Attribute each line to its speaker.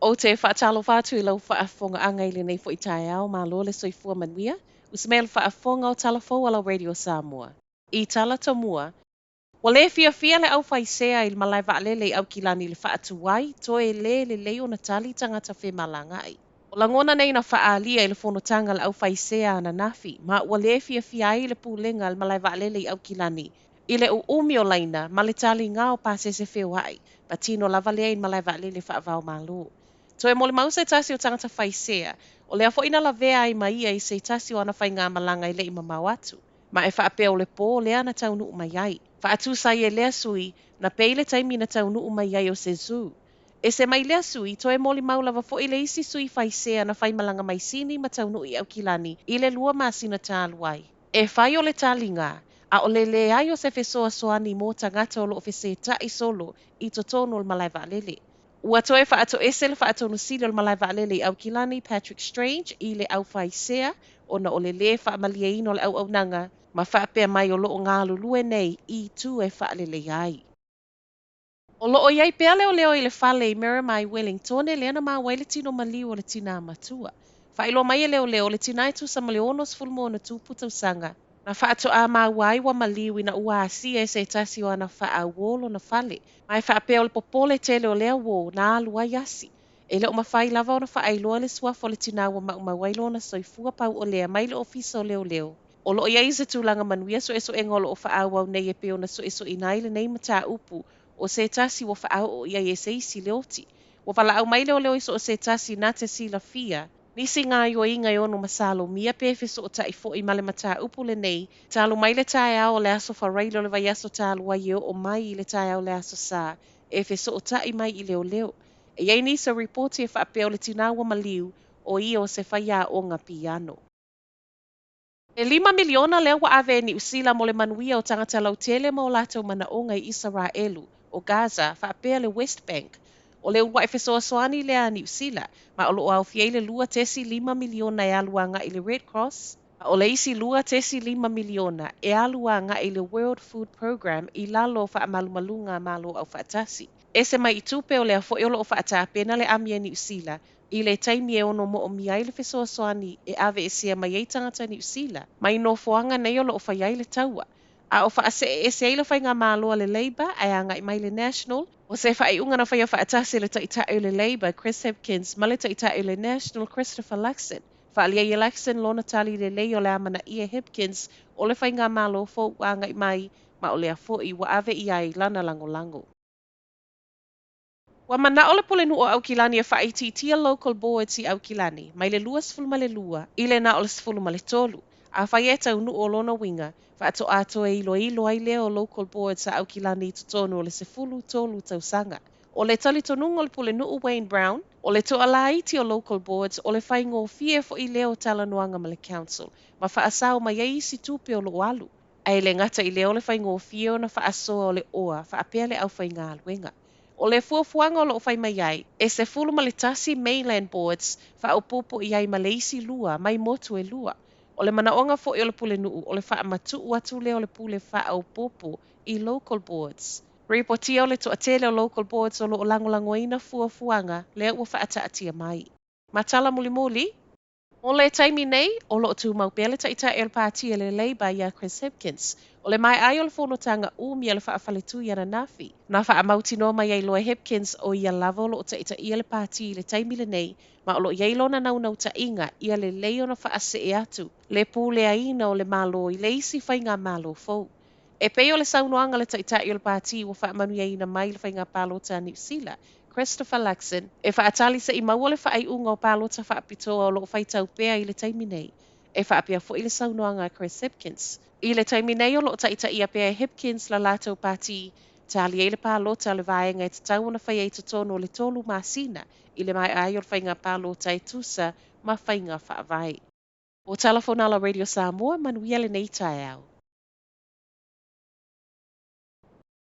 Speaker 1: Ou te faatalofa atu i lau faafofogaaga i lenei foi taeao, malo le soifua manuia. Usi mai le faafofoga o tala fou a lau Radio Samoa. I tala tomua, ua le fiafia le aufaisea i le malae vaalele i Aukilani i le faatuai toe le lelei ona tali tagata femalagaai. O lagona nei na faaalia i le fonotaga a le aufaisea ananafi, ma ua le fiafia ai le pulega a le malae vaalele i Aukilani i le uumi o laina ma le taliga o pasese feoai, patino lava lea i le malae vaalele faava-o-Malo. Toe molimau se tasi o tagata faisea, o lea foi na lavea ai ma ia i se tasi o ana faigamalaga e le i mamao atu, ma e faapea o le pō lea na taunuu mai ai. Faatusa ai e lea sui, na pei le taimi na taunuu mai ai o se zoo. Ese mai lea sui, toe molimau lava foi le isi sui faisea na faimalaga mai Sini ma taunuu i Aukilani i le 2 masina talu ai. E fai o le taliga, a o le leai o se fesoasoani mo tagata o lo o fesetaʻi solo i totonu o le malae vaalele. Ua toe faatoese le Faatonusili o le malae vaalele i Aukilani, Patrick Strange, i le aufaisea ona o le lē faamalieina o le auaunaga ma faapea mai o lo o galulue nei i itu e faaleleia ai. O lo o i ai pea leoleo i le fale i Miramar i Wellingtone lea na maua ai le tino maliu o le tinā matua. Faailoa mai e leoleo o le tinā e tusa ma le 60 ma ona tupu tausaga. Na faatoā maua ai ua maliu ina ua asia e se tasi o ana faauō lona fale, ma e faapea o le popole tele o lea uō na alu ai asi. E le o mafai lava ona faailoa le suafa o le tinā ua maumau ai lona soifua pauʻolea mai le ofisa o leoleo. O lo o i ai se tulaga manuia suesuega o lo o faaauau nei e pei ona suesueina ai lenei mataupu o se tasi ua faaoo i ai e se isi le oti. Ua valaau mai leoleo i so o se tasi na te silafia nisi gaoioiga e ono masalomia pe fesootaʻi foi ma le mataupu lenei talu mai le taeao o le aso Faraile o le vaiaso talu ai e oo mai i le taeao o le aso Sā e fesootaʻi mai i leoleo. E i ai nisi o ripoti e faapea o le tinā ua maliu o ia o se faiaoga piano. E $5 miliona lea ua ave e Niu Sila mo le manuia o tagata lautele ma o latou manaoga i Isaraelu, o Gaza, faapea le West Bank. O le uluai fesoasoani lea a Niu Sila, ma o lo o aofia ai le $2.5 miliona e alu agai i le Red Cross, ma o le isi $2.5 miliona e alu agai i le World Food Programme i lalo o faamalumaluga a Malo Aufaatasi. Ese mai i tupe o lea foi o lo o faatapena le ami a Niu Sila i le taimi e ono moomia ai le fesoasoani e aveesea mai ai tagata Niu Sila mai nofoaga nei o lo o fai ai le taua, a o faaseeese ai le faigamalo a le Labour ae agai mai le National. O se faaiuga na faia faatasi e le Taitai o le Labour, Chris Hipkins, ma le Taitai o le National, Christopher Luxon. Faaalia ai e Luxon lona tali lelei o le amanaia e Hipkins o le faigamalo fou ua agai mai, ma o lea foi ua ave i ai lana lagolago. Ua manao le Pulenuu o Aukilani e faaitiitia Local Boards i Aukilani, mai le 22 i le na o le 13. Afai e taunuu o lona uiga, faatoā toe iloilo ai lea o Local Boards a Aukilani i totonu o le 13 tausaga. O le talitonuga o le Pulenuu Wayne Brown, o le toalaiti o Local Boards o le faigofie foi lea o talanoaga ma le Council, ma faasao mai ai isi tupe o lo o alu. Ae le gata i lea o le faigofie ona faasoa o le oa faapea le aufaigaluega. O le fuafuaga o lo o fai mai ai, e 11 Mainland Boards faaopoopo i ai ma le isi lua mai motu e lua. O le manaoga foi o le Pulenuu o le faamatuu atu lea o le pule faaopoopo i Local Boards. Ripotia o le toatele o Local Boards o lo o lagolagoina fuafuaga lea ua faataatia mai. Ma tala mulimuli. Mo le taimi nei, o lo o tumau pea le Taitai o le Pāti a le Labour ia Chris Hipkins. O le maea ai o le fonotaga umi a le faafaletui ananafi, na faamautinoa mai ai loa e Hipkins o ia lava o lo o taitaia le pāti i le taimi lenei ma o lo o i ai lona naunautaiga ia lelei ona faasee atu le puleaina o le Malo i le isi faigamalo fou. E pei o le saunoaga a le Taitai o le Pāti ua faamanuiaina mai i le faiga palota a Niu Sila, Christopher Luxon, e faatali se i maua le faaiuga o palota faapitoa o lo o faitau pea i le taimi nei. E faapea foi le saunoaga a Chris Hipkins. I le taimi nei o lo o taitaia pea e Hipkins la latou pāti, tali ai le palota a le vaega e tatau ona faia i totonu o le 3 masina i le maea ai o le faiga palota e tusa ma faiga faavae. O Tala Fonala Radio Samoa, manuia lenei taeao.